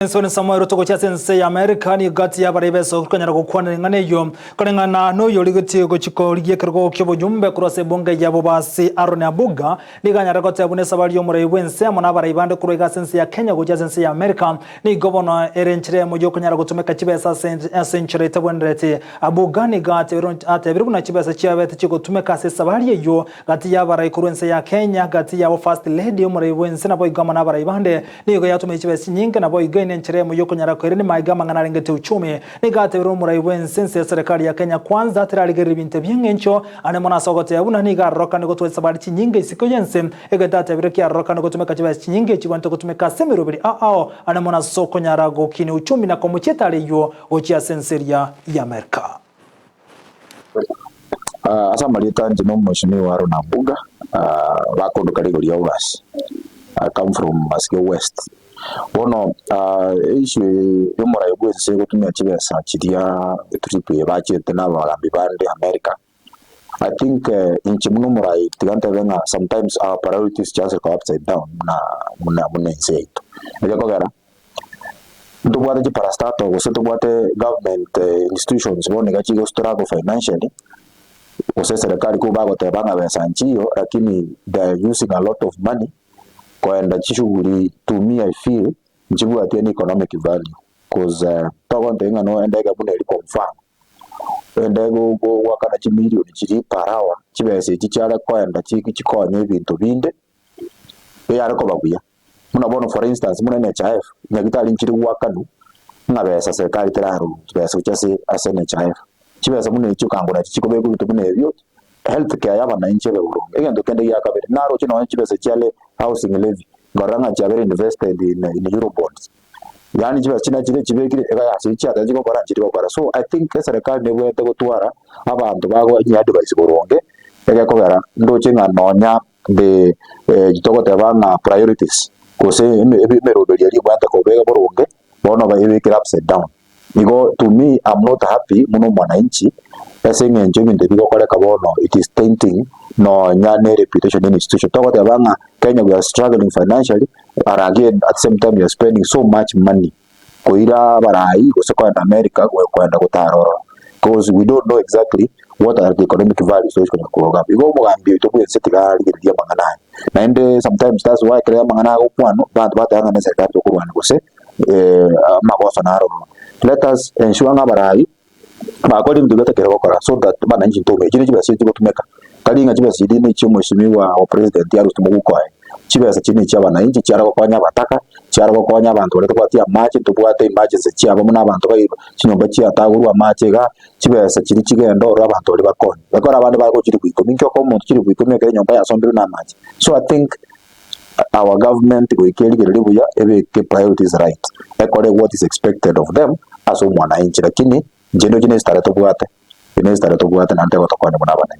Ensoni Samuel Ruto gochia ase ense ya Amerika nigo gati y'abarai b'esoko konyara gokwana ring'ana eyio koreng'ana noyorigetie gochia korigia ekerogo ki'oboyumbe korwa ase ebunge ya Bobasi Aaron Abuga nigo anyare goteba buna esabari y'omorai bw'ense amo nabarai bande korwa iga ase ense ya Kenya gochia ase ense ya Amerika nigo bono ere enchera eyemo y'okonyara gotumeka chibesa ase ase enchera etabwenereti. Abuga nigo atebire buna chibesa chiabete chigotumeka ase esabari eyio gati y'abarai korwa ense ya Kenya gati yabo First Lady omorai bw'ense naboigo amo nabarai bande Nigo yatomire chibesa chinyinge, naboigo ere nenchera eyemo y'okonyara koirania maiga amang'ana arengete uchumi. Nigo atebirie omorai bw'ense ense ya serikali ya Kenya Kwanza terarigereria ebinto ebi'eng'encho ande mono ase ogoteba buna nigo arorokane gotwa chisabari chinyinge isiko y'ense. Egento atebire kiarorokane gotumeka chibesa chinyinge echigwenerete gotumeka ase emeroberi ao ao ande mono ase okonyara gokinia uchumi na komochia etara eyio gochia ase ense eria y'Amerika. Ase amarieta inche na omweshimiwa Aaron Ambuga, bakondoka rigori August, I come from Masige West. Bono issue eye ya omorai bwa ense gotumia chibesa chiria etrip eye bachete na abagambi bande America, I think inche buna omorai tiga ntebe ng'a sometimes our priorities chiasire koba upside down buna buna buna ense yaito. Egekogera. Ntobwate chiparastatal gose tobwate government institutions bono iga chigo struggle financially, gose eserekari ko bagoteba ng'a besa nchiyo lakini they are using a lot of money koenda chishughuli to me I feel nchibwati any economic value coz togontebia ng'a no endege buna eria kwa mfano, endege goakana chimilioni chiria per hour, chibesa echi chiare koenda chikonye ebinto binde, eyare koba buya. Buna bono for instance buna NHIF, nyagetari nchire goakanwa ng'a besa serikali terarwa chibesa gochia ase ase NHIF. Chibesa buna echio okangora nachi chikobekwa ebinto buna ebio, health care ya abananchi ebe boronge. Egento kende gia kabere, naroche nonye chibesa chia housing levy, nkarora ng'a chiabeire invested in in Eurobonds. Yaani chibesa chinde chire chibekire iga ase chiatari chigokora nchiri gokora. So I think eserekari nebwenerete gotwara abanto bago advice boronge, egekogera ndoche ng'a nonya the togoteba ng'a priorities gose emeroberi eria ebwate kobeka boronge bono baebekire upside down. Igo to me am not happy buna omwananchi ase eng'encho ebinto ebi bigokoreka bono it is tainting nonya ne reputation ya institution. Togoteba ng'a Kenya we are struggling financially but again at the same time we are spending so much money koira abarai gose kogenda America kogenda gotara ororo coz we don't know exactly what are the economic values togochi konya koga. Igo omogambi oito bwense tiga arigererie amang'ana aya. Naende sometimes that's why ekero amang'ana agokwanwa abanto bateba ng'a ne eserikari tokorwania gose amagoso naro ororo. Let us ensure ng'a abarai bakore ebinto biatakire gokora so that abananchi ntobua echi ne chibesa chigotumeka tari ng'a chibesa chiria ne chia omweshimiwa o president arusie moguko oye, chibesa chiria ne chia abananchi chiare gokonya abataka, chiare gokonya abanto baria tabwati amache ntobwate emergency chiabo buna abanto bai chinyomba chiatagorwa amache igaa, chibesa chiria chigende ororo abanto baria bakonywe. Ekero abande bagochia chilifu ikomi, inki okoa omonto chilifu ikomi ekero enyomba yasombirwe na amache? So I think our government goika erigererie buya ebeke priorities right, ekore what is expected of them ase omwananchi lakini inche ndoche ne esitare tobwate, eye ne esitare tobwate naende tegotokonya buna abananchi.